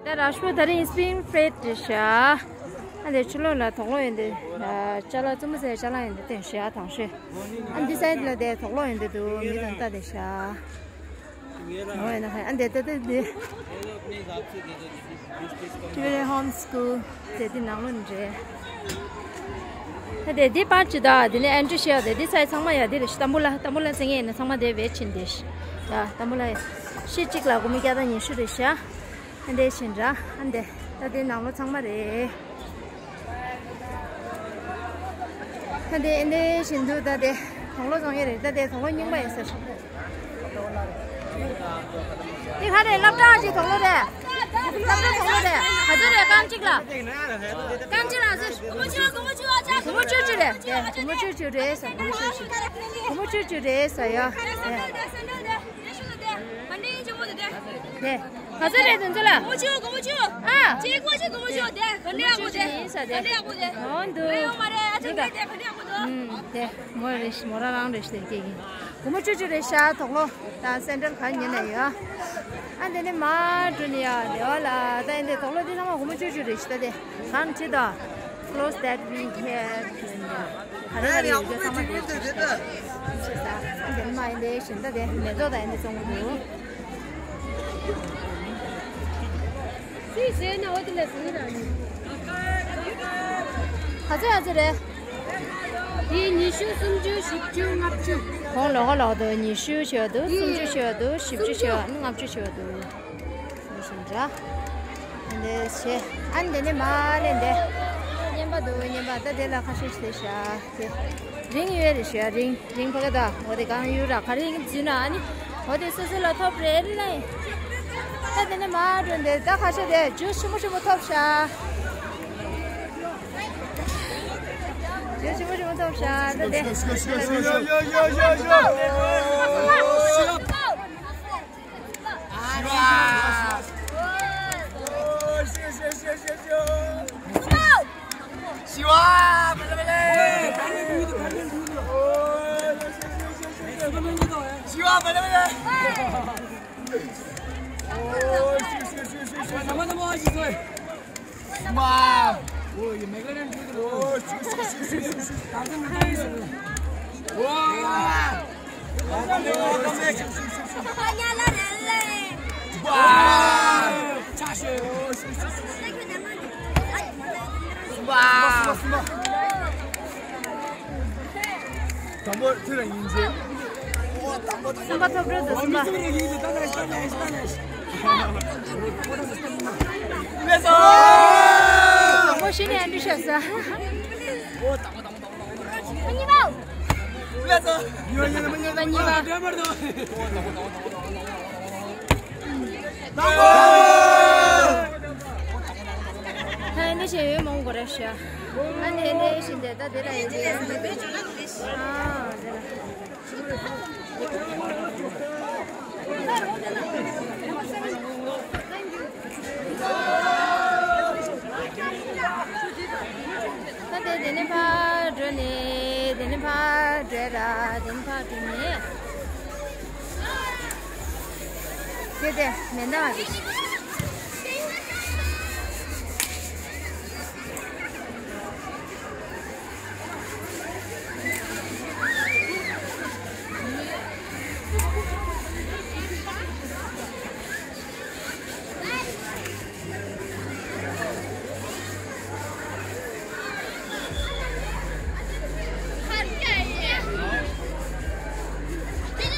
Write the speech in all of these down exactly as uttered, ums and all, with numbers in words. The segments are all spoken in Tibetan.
ད་ར་ཤོ་ད་རིང་སྤིན་ཕེད་རེད་ཤག་ཨ་འདི་ཕྱི་ལོགས་ལ་དོག་ལོག་ཡོད་འདི། ཅ་ལག་བཙུན་མོ་ཟེར་ཅ་ལག་ཡོད་འདི་སྟོན་ཤག་དང་ཤོས། ཨ་འདི་སའིད་ལ་དེ་དོག་ལོག་ཡོད་འདི་འདུག་མི་དང་ལྟ་བསྡད་ཤག་ཨ་འདི་ལྟ་ལྟ་འདི། ཊུ་ཝེ་ཧོམ་སྐུལ་དེ་འདི་ནང་ལོགས་ནས་རེད། ད་དེ་འདི་པར་ཅི་ད་དེ་ནས་ཨེན་ཊི་རི་བྱས་ཡ་དེ་འདི་སའིད་ཚང་མ་ཡ་འདི་རེད་ཤག་ཏམ་བུ་ལ་ཏམ་བུ་ལ་ཟེར་མཁན་ཡིན་ན་ཚང་མ་དེ་བེད་ཕྱིན་དེ་ཤག་ཡ་ཏམ་བུ་ལ་ཤི་གཅིག་ལ་སྒོར་མོ་བརྒྱ་དང་ཉི་ཤུ་རེད་ཤག་ཨ་འདི་བཞིན་ར་ཨ་འདི་ད་དེ་ནང་ལོགས་ཚང་མ་རེད། ད་དེ་ཨ་འདི་བཞིན་དུ་ད་དེ་དོག་ལོག་བཙོང་ཡས་རེད། ད་དེ་དོག་ལོག་རྙིང་པ་ཡོད་ས་ཞིག་འདི་ག་རེད། སློབ་གྲྭ་ཅིག་དོག་ལོག་རེད། སློབ་གྲྭ་དོག་ལོག་རེད། ག་ཚོད་རེད། རྐང་གཅིག་ལ། རྐང་གཅིག་ལ་ཟེར། སྒོར་མོ་བཅུ། སྒོར་མོ་བཅུ། སྒོར་མོ་བཅུ་བཅུ་རེད། དེ་སྒོར་མོ་བཅུ་བཅུ་རེད་ཟེར། སྒོར་མོ་བཅུ་བཅུ། སྒོར་མོ་བཅུ་བཅུ་རེད་ཟེར་ཡ། དེ། དེ། ག་ཚོད་རེད་དེ་ཚོ་ལ། སྒོར་མོ་བཅུ། སྒོར་མོ་བཅུ། ཨ། ཅིག་སྒོར་མོ་བཅུ། སྒོར་མོ་བཅུ་དེ་ག་འདྲ་ཡག་པོ་དེ། ག་འདྲ་ཡག་པོ་དེ། འོ་འདུག་འདི་ག་མ་རེད། ཨ་ཅག་དེ་ག་འདྲ་ཡག་པོ་འདུག་ཨུམ། དེ་མོ་རེད། མོ་རང་རང་རེད་ཤག་དེ་སྐད་ཀྱི། སྒོར་མོ་བཅུ་བཅུ་རེད་ཤག་དོག་ལོག་ད་སེན་ཊལ་ག་ཉིན་ན་ཡོད། ཨ་འདི་ནས་མར་འགྲོ་ནི་ཡ་རེད་བ་ལ། ད་ཨ་འདི་དོག་ལོག་འདི་ཚང་མ་སྒོར་མོ་བཅུ་བཅུ་རེད་ཤག་ད་དེ་གང་ཅི་ད། Clothes that we have to wear. ག་རེ་ག་རེ་ཡོད་ཚང་མ་འདི་ཤག་ཤག་ཤག་ཤག་ཨ་འདི་ནས་མར་ཨ་འདི་བཞིན་ད་དེ་མེ་ཏོག་ད་ཨ་འདི་བཙོང་གི་འདུག་ག་ཚོད་ག་ཚོད་རེད། དེ་ཉི་ཤུ། སུམ་ཅུ། བཞི་བཅུ། ལྔ་བཅུ། གོང་ལོག་ལོག་ཏུ་ཉི་ཤུ་ཞུ་བ་འདུག་སུམ་ཅུ་ཞུ་བ་འདུག་བཞི་བཅུ་ཞུ་བ། ལྔ་བཅུ་ཞུ་བ་འདུག་འདི་བཞིན་འདྲ། འདི་བྱས། ཨ་འདི་ནས་མར་ལེན་ཏེ། རྔན་པ་འདུག་རྔན་པ་ད་དེ་ལ་ཁ་ཤས་ཤིག་བྱས་ཤག་དེ། རིན་ཡོད་རེད་ཤག་རིན། རིན་ཕ་གི་ད། འོ་དེ་གང་ཡོད་ར། ག་རེ་ཡིན་ཟེར་ན་ཨ་ནི། འོ་དེ་སོ་སོ་ལ་ཐོབ་རེད་ལ། ད་དེ་ནས་མར་འགྲོ་འདི་ད་ཁ་ཤས་དེ་ཇུས་ཆེན་པོ་ཆེན་པོ་ཐོབ་ཤག་ཇུས་ཆེན་པོ་ཆེན་པོ་ཐོབ་ཤག་ད་དེ། དང་པོ་ཁྱོད་རང་ཡིན་ཟེར། གསུམ་པ་ཐོབ་འགྲོ་འདུག་གསུམ་པ། ལེགས་སོ། དང་པོ་ཤི་ནས་ཨ་འདྲི་ཤ་ཟ། ལེགས་སོ། གཉིས་པ། གཉིས་པ། ད་ཨ་ནི་ཞེ་ཡོད་མང་པོ་རེད་ཤག་ཨ་ནི་ཨ་ནི་ཞིག་འདི་ད་འདི་ལ་ཡོད་ཀྱི། ཨ་འདི་ལ། ད་དེ་དེ་ནས་ཕར་འགྲོ་ནས་དེ་ནས་ཕར་འགྲོ་ར། དེ་ནས་ཕར་འགྲོ་ནས། དེ་དེ་མེ་མདའ་རེད།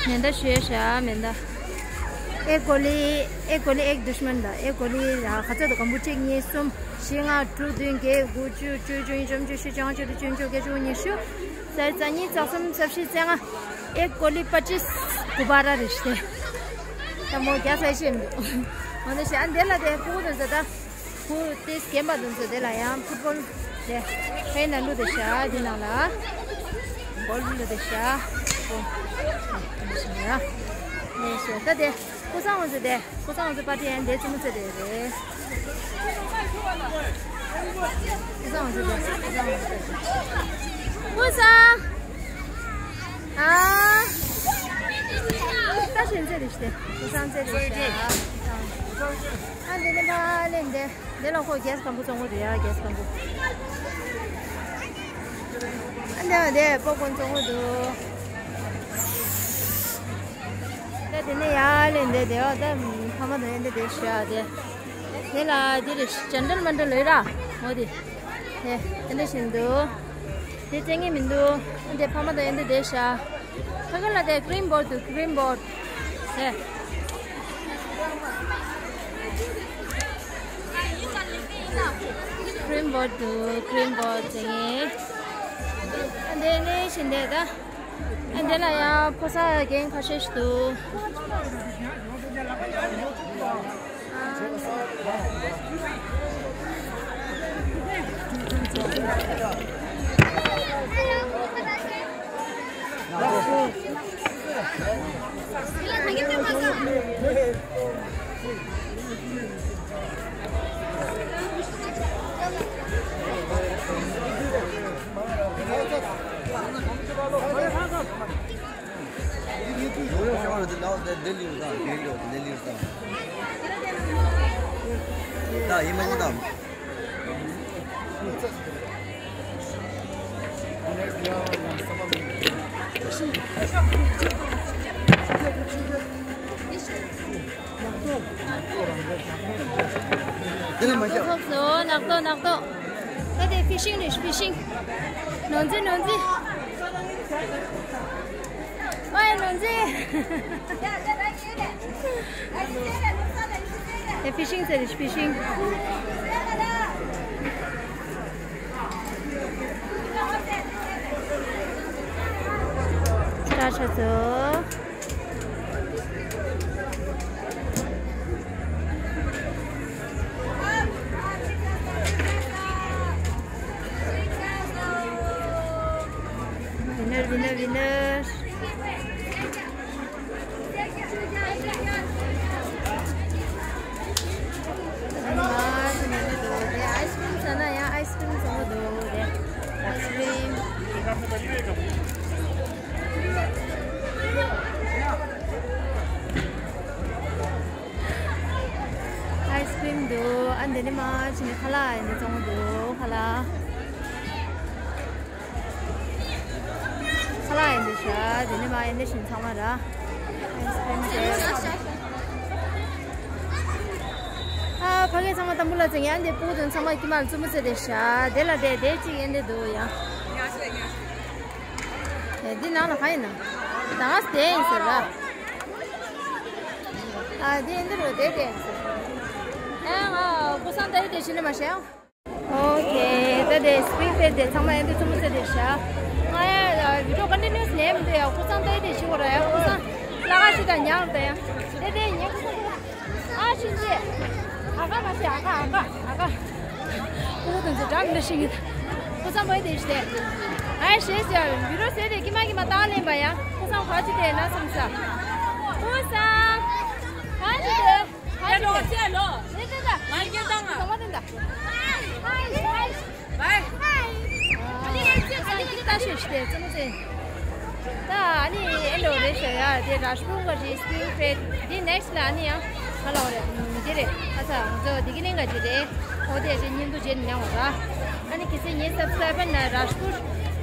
མེ་མདའ་ཞུས་ཤག་མེ་མདའ། ཨེ་གོ་ལི། ཨེ་གོ་ལི་ཨེག་དུཤ་མན་ལ། ཨེ་གོ་ལི་ལ་ག་ཚོད་འདུག་སྒམ་པོ་གཅིག་གཉིས། གསུམ། བཞི། ལྔ། དྲུག་བདུན། བརྒྱད། དགུ། བཅུ། བཅུ་གཅིག་བཅོ་གཉིས། བཅོ་བཞི། བཅོ་ལྔ། བཅོ་དྲུག་བཅོ་བདུན། བཅོ་བརྒྱད། བཅུ་གཉིས། ཉི་ཤུ། རྩ་བཞི། རྩ་གཉིས། རྩ་གསུམ། རྩ་བཞི། རྩ་ལྔ། ཨེག་གོ་ལི་པ་ཅིས་གུ་བ་ར་རེད་ཤག་ད་མོ་རྒྱག་ས་ཤེས་མི་འདུག་འོ་ན་ཤག་ཨ་འདི་ལ་དེ་ཕྲུ་གུ་དེ་ཚོ་ད། ཕྲུ་གུ་དེ་རྒན་པ་དེ་ཚོ་དེ་ལ་ཡང་ཕུཊ་བོལ་དེ་ཕན་ན་བླུགས་དེ་ཤག་དེ་ནང་ལ་བོལ་བླུགས་དེ་ཤག་འོ་དེ་ཤག་ཡ། ནས་ཤག་ད་དེ། ཀུ་སང་འོ་ཟེར་དེ། ཀུ་སང་འོ་ཟེར་པ་ཏི་ཡན་དེ་ཙུ་མུ་ཙེ་དེ་རེད། ཀུ་སང་འོ་ཟེར་དེ། ཀུ་སང་འོ་ཟེར་དེ། ཀུ་སང་། ཨ། ཚན་རྩལ་རེད་ཤག་དེ། ཕོ་བཟང་ཚན་རྩལ་རེད་ཤག་ཨ་འདི་ནི་ཕ་ལེན་དེ། འདི་ལ་ཁོ་གེས་སྐམ་པོ་བཙོང་གི་འདུག་ཡ། གེས་སྐམ་པོ། ཨ་འདི་ལ་དེ་པོབ་ཀོན་བཙོང་གི་འདུག་ད་དེ་ནས་ཡར་ལེན་དེ། དེ་བ་ད་ཕ་མ་དང་ཡན་དེ་དེ་ཤག་དེ། དེ་ལ་དེ་རེད། ཇེན་ཏལ་མན་ཏལ་ལོས་ར་མོ་དེ། དེ་དེ་འདྲ་བཞིན་འདུག་དེ་བཙལ་མཁན་མི་འདུག་དེ་ཕ་མ་དང་ཡན་དེ་དེ་ཤག་ཁ་ཁ་ལ་དེ་ཀྲིམ་བོར་འདུག་ཀྲིམ་བོར། དེ་ཀྲིམ་བོར་འདུག་ཀྲིམ་བོར་བཙལ་མཁན། དེ་ནས་བཞིན་དེ་ད། ཨ་འདི་ལ་ཡང་ཕོ་གསར་རྒན་ཁ་ཤས་ཤིག་འདུག་དེ་ལ་མ་བཞག་ཐོབ་སོང་། ནག་ཐོག་ནག་ཐོག་ད་དེ་ཕི་ཤིང་རེད། ཕི་ཤིང་། ནོར་འཛིན། ནོར་འཛིན། ཨོའི་ནོར་འཛིན། དེ་ཕི་ཤིང་ཟེར་རེད། ཕི་ཤིང་། སྐྲ་ཆ་ཚོ། Winner, winner, winner. Ice cream ཟ་ན་ཡང་ice cream བཟོ་འདུག་རེད། Ice cream། Ice cream འདུག་ཨ་འདི་ནི་མ་ཕྱི་ནས་ཁ་ལག་ཡིན་ནི་བཙོང་གི་འདུག་ཁ་ལག་ཁ་ལག་ཡིན་འདུག་ཤག་དེ་ནི་མ་ཡིན་ནི་བཞིན་ཚང་མ་ར། Ice cream བྱས། ཨ་ཕ་གི་ཚང་མ་དམ་བུ་ལ་ཙིང་ཡང་དེ་སྤུ་གུ་དང་ཚང་མ་ཀྱི་མར་བཙུན་མོ་བཙལ་དེ་ཤག་དེ་ལ་དེ་དེ་གཅིག་ཡིན་དེ་འདུག་ཡ། ཨེ་འདི་ནང་ལ་ག་ཡིན་ན། ད་ང་དེ་ཡིན་ཟེར་ར། ཨ་དེ་ཡིན་དེ་རུ་དེ་དེ་ཡིན་ཟེར། ཨ་ང་ཀུ་སང་ད་ཡི་དེ་ཕྱི་ནས་མ་བཤད། ཨོ་ཁེ། ད་དེ་སི་པི་རིང་ཕེད་དེ་ཚང་མ་ཡིན་དེ་བཙུན་མོ་བཙལ་དེ་ཤག་ང་ཡ་བི་ཌི་ཡོ་ཀོན་ཊི་ནིའུ་སི་ལེན་མི་འདུག་ཡ། ཀུ་སང་ད་ཡི་དེ་ཕྱི་བོ་ར་ཡ། ཀུ་སང་ལ་ཁ་ཤི་ད་ཉག་ད་ཡ། དེ་དེ་ཉེ་ཀུ་སང་། ཨ་ཤིན་ཅེ། ཨ་ཀ་མ་ཤེས། ཨ་ཀ་ཨ་ཀ་ཨ་ཀ་ཨོ་དང་ཚོ་འདྲ་མི་འདྲ་ཤེས་ཀྱི། ཀུ་སང་མོའི་དེ་ཤི་དེ། ཨ་ཤེས་ཟེར་བི་རོ་ཟེར་དེ་ཀི་མ་ཀི་མ་བཏང་ལེན་པ་ཡ། ཀུ་སང་ག་ཅི་དེ་ན་བསམ་ས། ཀུ་སང་། ག་ཅི་དེ། ག་ཅི་དེ། ལོ་ལོ། དེ་དེ་ད། ང་ཡི་ཀྱང་ང་། ང་མ་དེ་ད། ཧའི་ཧའི། བའི། ཨ་ནི་ང་ཚོས་ཨ་ནི་ཀི་ཏ་ཤོད་ཤི་དེ་ཙི་མོ་ཙེ། ད་ཨ་ནི་ཨེ་འགྲོ་རེད་ཤག་ཡ། དེ་ར་སྤུ་ག་རེད། སི་པི་རིང་ཕེད། དེ་ནེག་སི་ལ་ཨ་ནི་ཡང་ཧ་ལོ་རེད། དེ་རེད། ཨ་ཚ་ང་ཚོ་དེ་གི་ནང་ག་ཅི་རེད། ཨོ་དེ་རེད། བརྙན་ཐུང་རྗེས་ནས་མྱངས་པ་ར། ཨ་ནི་གལ་སྲིད་ངའི་སབ་སི་ཀ་རའེ་བར་ན་ར་སྤུ་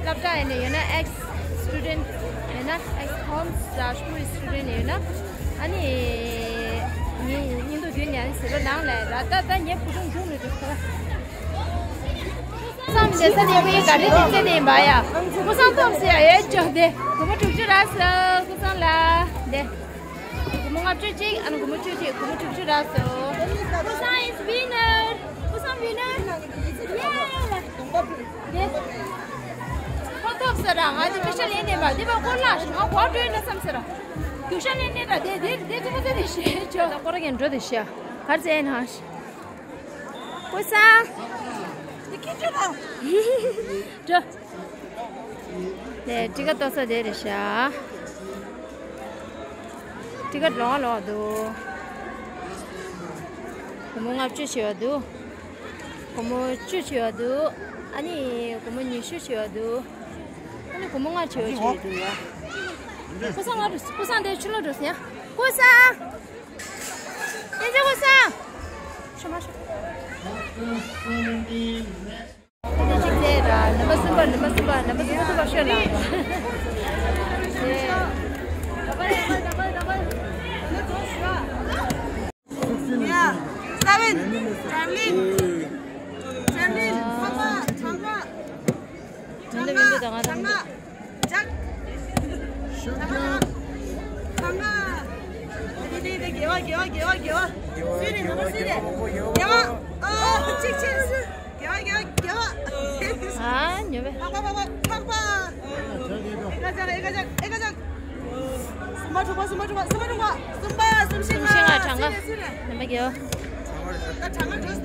སློབ་གྲྭ་ཡིན་ནས་ཡོད་ན། ཨེག་སི་སི་ཊུ་ཌེན་ཊི་ཡོད་ན། ཨེག་སི་ཧོམ་ར་སྤུ་རི་སི་ཊུ་ཌེན་ཊི་ཡོད་ན། ཨ་ནི་ངའི་བརྙན་ཐུང་བརྒྱུད་ནས་ཨ་ནི་ཟེར་རོ་ནང་ལ་ར། ད་ད་ངའི་བུ་ཆུང་ཆུང་རེད་འདུག་ག་སང་མི་འདས་ས་ནས་བུ་ཡི་ག་རེ་དེ་ཚེ་དེ་ཡིན་པ་ཡ། ཀུ་སང་ཐོབ་ཟེར་ཡ་ཡོད་ཅོག་དེ། སྒོར་མོ་དྲུག་ཅུ་རག་སོང་ཀུ་སང་ལ། དེ། སྒོར་མོ་ལྔ་བཅུ་གཅིག་ཨ་ནི་སྒོར་མོ་བཅུ་གཅིག་སྒོར་མོ་དྲུག་ཅུ་རག་སོང་། ཀུ་སང་is winner། ཀུ་སང་winner། ཡེ། དེ། ཁོ་ཐོབ་ཟེར་ར། ང་དེ་པེ་ཤ་ལེན་ནས་པ་དེ་པ་ཁོ་ལ་ང་གོ་སྤྲོད་ན་བསམ་ཟེར་ར། རྒྱུ་ཤ་ལེན་ནས་ར། དེ་དེ་དེ་ཅི་མོ་ཟེར་དེ་ཤེས་ཅོག་ད་ཀོ་ར་གན་འགྲོ་དེ་ཤ་གར་ཟེར་ན། ཀུ་སང་། འགྲོ། ལས་ཊི་ཀ་ཊི་ཏོ་ས་དེ་རེད་ཤག་ཊི་ཀ་ཊི་ལོང་ལོང་འདུག་སྒོར་མོ་ལྔ་བཅུ་བྱས་པ་འདུག་སྒོར་མོ་བཅུ་བྱས་པ་འདུག་ཨ་ནི་སྒོར་མོ་ཉི་ཤུ་བྱས་པ་འདུག་ཨ་ནི་སྒོར་མོ་ལྔ་བྱས་པ་བྱས་འདུག་ཡ། ཀུ་སང་ང་ཀུ་སང་དེ་ཆུ་ལོ་འགྲོ་ཟེར་ཡ། ཀུན་བཟང་། དབྱིན་ཇི་ཀུན་བཟང་། ཤོ་མ་ཤོ། དེ་གཅིག་བཙལ་ར། ལམ་པ་གསུམ་པ། ལམ་པ་གསུམ་པ། ལམ་པ་གསུམ་པ་ཤོད་ལ། ཡ། སྟ་བིན། ཏྲེམ་ལིན། ཏྲེམ་ལིན། ཕག་པ། གྲངས་ཀ། གྲངས་ཀ། གྲངས་ཀ། ཇག་གྲངས་ཀ། གྲངས་ཀ། དེ་དེ་དེ། དགེ་བ། དགེ་བ། དགེ་བ། དགེ་བ། སུས་རེད། ནམ་པ་སུས་རེད། དགེ་བ། ཨོ། གཅིག་གཅིག་དགེ་བ། དགེ་བ། དགེ་བ། ཨ། ཉོ་བས། ཕག་པ། ཕག་པ། ཕག་པ། ཨེ་ཀ་ཇག་ཨེ་ཀ་ཇག་ཨེ་ཀ་ཇག་གསུམ་པ། དྲུག་པ། གསུམ་པ། དྲུག་པ། གསུམ་པ། དྲུག་པ། གསུམ་བཞི་ལྔ། གསུམ་བཞི་ལྔ། གྲངས་ཀ། སུས་རེད། སུས་རེད། ནམ་པ་དགེ་བ། ད་གྲངས་ཀ་འགྲོ་ས།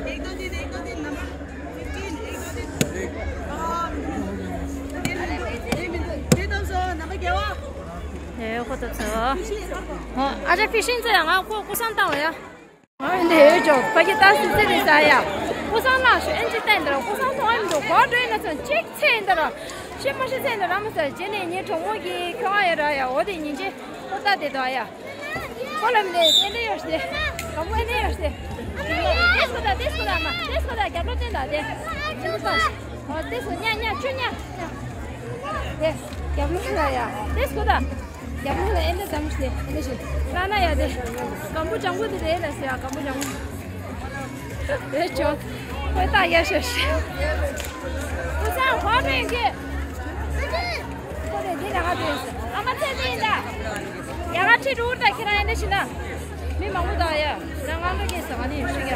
ཨེག་དོ་ཏིན། ཨེག་དོ་ཏིན། ནམ་པ་ཕིཕ་ཊིན། ཨེག་དོ་ཏིན། ཨ། དེ་མི་འདུག་དེ་མི་འདུག་དེ་ཐོབ་སོང་། ནམ་པ་དགེ་བ། ཨེ། ཁོ་ཐོབ་སོང་། ཨོ། ཨ་ཅག་ཕི་ཤིང་ཚོ་ཡ། ང་ཁོ་ཀུན་བཟང་བཏང་བ་ཡ། ཨ། འདི་ཡོད་ཅོག་ཕ་གི་ད་སི་སི་རེད་ས་ཡ། ཀུན་བཟང་ལགས་ཤོག་ཨེན་ཅི་བསྟན་འདི་ར། ཀུན་བཟང་སོང་ཨེ་མི་འདུག་གོ་འགྲོ་ཡིན་ན་ཚོན་གཅིག་ཚེ་འདི་ར། ཤེས་མ་ཤེས་ཚེ་འདི་ར་མ་ཟེར། རྗེས་ནས་ངའི་གྲོགས་མོ་གི་ཁྱོ་ཨ་ཡ་ར་ཡ། འོ་དེ་ཉིན་རྗེས་ཀོ་ཏ་དེ་དོ་ཡ། ཁོ་ལ་མི་ལས་ཏན་ཏན་ཡོད་ཤེ། གམ་པོ་ཨེ་ནས་ཡོད་ཤེ། ཏེས་ཀོ་ད། ཏེས་ཀོ་ད། མ་ཏེས་ཀོ་ད། རྒྱབ་ལོག་བསྟན་ད་དེ། ཨོ། ཏེས་ཀོ། ཉ་ཉ་ཆུ་ཉ། དེ་རྒྱབ་ལོག་ལ་ཡ། ཏེས་ཀོ་ད། རྒྱབ་ལོག་ལ་ཨེ་འདྲ་ཙམ་ཞིག་ཨེ་འདྲ་ཞིག་ལ་ན་ཡ། དེ་གམ་པོ་ལྗང་གུ་དེ་རེད་ལ་ཟེར་ཡ། གམ་པོ་ལྗང་གུ། དེ་ཆོག་ཁོས་ད་ཡ་ཤོད་ཤེ། ཁོ་ཚང་ཧོ་རེ་གི། ཁོ་རེ་འདི་ལ་ང་དེ་ཨ་མ་ཚེ་འདི་ཡིན་ད། ཡ་ང་ཁྲིད་འགྲོ་ད། ཁྱེད་རང་ཡིན་ན་ཤི་ན། མི་མང་པོ་དང་ཡ། ང་དངངས་སྐྲག་སྐྱེས་སོང་། ང་ནི་ཤི་ག་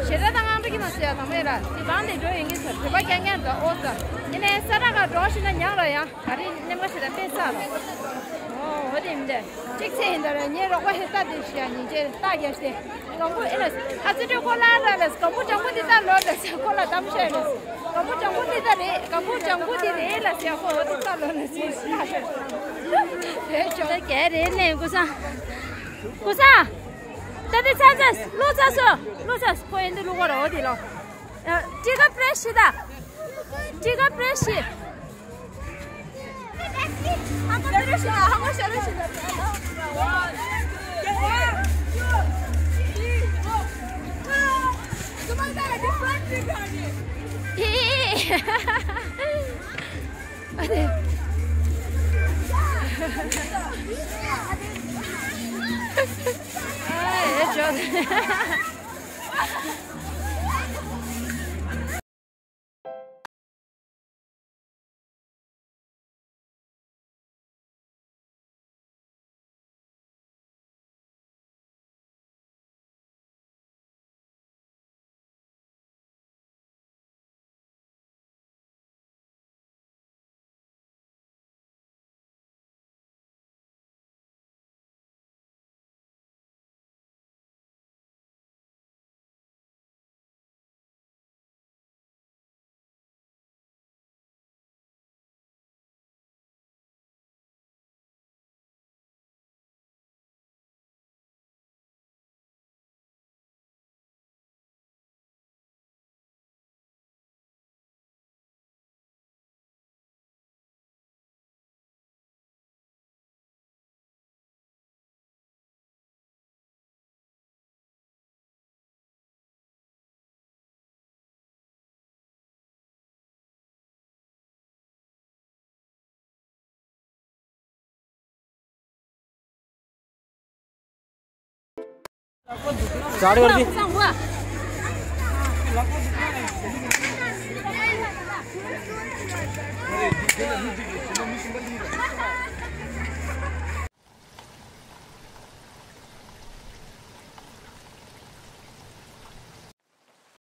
ཞེ་དྲག་ད་དངངས་སྐྲག་སྐྱེས་མ་སོང་ཡ། དང་པོ་ཡ་ར་དེ་བང་དེ་འགྲོ་ཡིན་གྱི་སོ། བོད་པ་རྐྱང་རྐྱང་དང་ཨོ་ཙ། ཡིན་ནའི་ས་ཁྲ་ག་འགྲོ་ཤི་ན་ཉག་ར་ཡ། ག་རེ་གནས་མ་ཤི་ད་དཔེ་ས་ར། ཨོ། འོ་དེ་མི་འདྲ། གཅིག་ཚེ་ཡིན་ད་ར། ངའི་རོགས་པ་ཧེ་ད་དེ་ཤི་ཡ། ཉིན་རྗེས་ད་རྒྱ་ཤི་དེ། གམ་པོ་ཨེ་ལ་ཨ་ཙི་ཏྲེ་ཁོ་ལ་ར་ལ་གམ་པོ་ལྗང་གུ་འདི་ད་ལོ་ལ་ཁོ་ལ་གཏམ་བཤད་ལ། གམ་པོ་ལྗང་གུ་འདི་ད་རེད། གམ་པོ་ལྗང་གུ་འདི་རེད་ལ་ཟེར། ཁོ་འོ་དེ་ད་ལོ་ལ་ཟེར། ད་རྒྱ་རེད་ལེ། ཀུན་བཟང་། ཀུན་བཟང་། ད་འདི་ཚ་ཚ་ལོ་ཚ་སོ། ལོ་ཚ་སོ། ཁོ་ཡིན་འདི་ལུག་པ་ར། འོ་དེ་ལོ། ཨ། ཏི་ཀ་པྲེ་ཤི་ད། ཏི་ཀ་པྲེ་ཤི། चार कर दी।